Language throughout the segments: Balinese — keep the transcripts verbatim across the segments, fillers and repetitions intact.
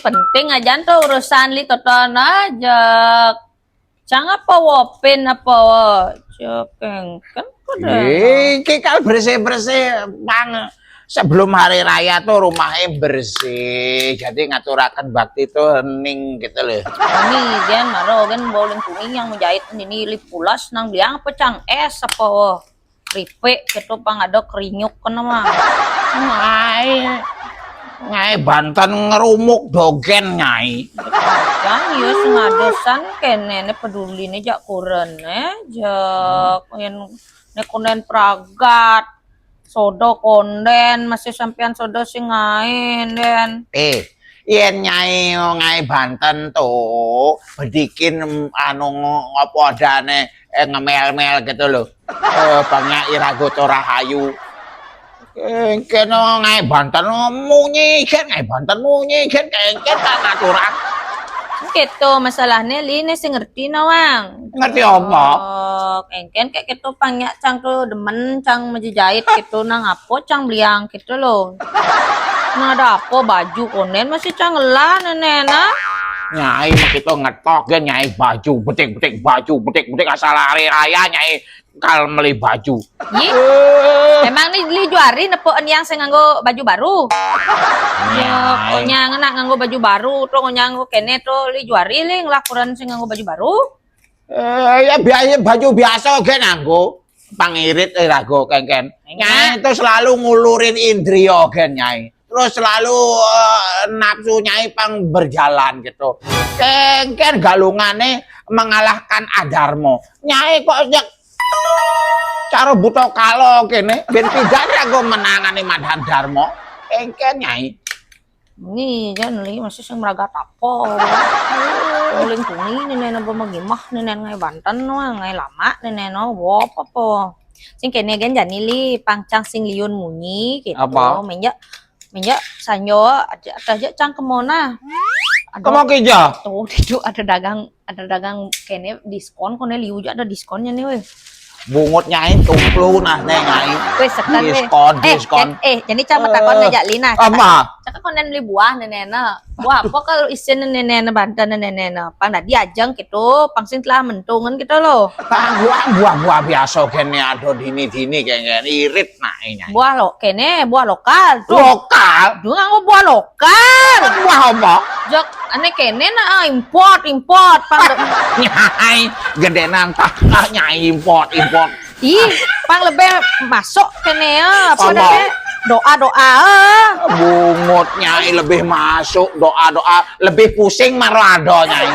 Penting aja tuh urusan li toton aja. Cang apa wopin apa? Cek engken kok deh. Iki kal bersih-bersih, Bang. Sebelum hari raya tuh rumahnya bersih. Jadi ngaturaken bakti tuh hening gitu loh. Ini jan maro kan bau lengkungi yang menjahit ini li pulas nang beliang apa cang es apa? Keripik gitu pang ada kerinyuk kena mah. Ngai, ngai banten ngerumuk dogen, Nyai. Kan ya sing ada san kene ne peduli ne jak kuren ne jak yen ne konen pragat. Sodo konden masih sampean sodo sing ngain den. Eh, yen Nyai ngai banten tuh bedikin anu apa adane, eh, ngemel-mel gitu loh. Eh, Bang Nyai Rago Torahayu. Engken ngai banten munyi, gen ngai banten munyi, gen engken tak ngaturan. Gitu masalahnya li ne sing ngerti nawang. Ngerti apa? Oh, engken kayak gitu pang ya cang tuh demen cang menjejait gitu nang apa cang beliang gitu loh. Nah ada apa baju konden masih cang ngelah nenena. Nyai begitu ngetok gen Nyai baju betik-betik baju betik-betik asal hari raya Nyai kal meli baju. Yi, emang nih li juari nepoen yang sing nganggo baju baru. Ya, Nyai. Pokoknya ngena nganggo baju baru, tuh nganggo kene tuh li juari li ngelakuran sing nganggo baju baru. Eh, ya biasa baju biasa oke nganggo. Pangirit eh rago kengken. Enak. Nyai itu selalu ngulurin indrio gen Nyai. Terus selalu eh, nafsu Nyai pang berjalan gitu. Kengken galungane mengalahkan adarmo. Nyai kok jak cara buta kalo kene ben tidak rago menangani madhan darmo. Kengken Nyai. Ini jan li masih sing meragat apa? Uling kuni nenen apa magimah nenen ngai banten wah ngai lama nenen apa apa. Sing kene gen jani li pangcang sing liun munyi gitu. Apa? Menjak menjak sanjo ada ada aja cang kemona. Ada Kamu kerja? Tuh itu ada dagang ada dagang kene diskon kone liu aja ada diskonnya nih weh. Bungut Nyai tumplu nah neng Nyai. Weh sekan weh. Diskon, Eh, diskon. eh, eh, jadi cang takon aja li nah. Apa? Cakak konen beli buah nenena. Buah apa kalau isin nenena banten nenena. Pang tadi ajeng gitu, pang sing telah mentungan gitu loh. Buah buah buah biasa kene ada dini-dini kengken irit nah Nyai. Buah lo kene, buah lokal tuh. Lokal. Duh nganggo buah lokal. Buah apa? Jok ane kene nah ah, import import pang. Nyai gedenan tak ah, Nyai import import. Ih, pang lebih masuk kene ya. Apa Apa? Namanya? Doa doa. Eh. Bungut Nyai lebih masuk doa-doa lebih pusing marado Nyai.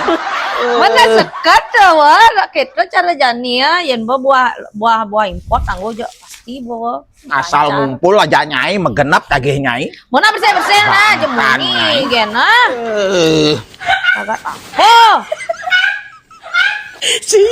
Mana sekat tuh wah kita cara jani ya, yang buah buah buah import tanggo aja pasti bawa. Asal ngumpul aja Nyai megenep tagih Nyai. Mana bersih bersih lah, Bangkan, jemuni Nyai. gena. Eh, Kagak apa. Oh, Ci,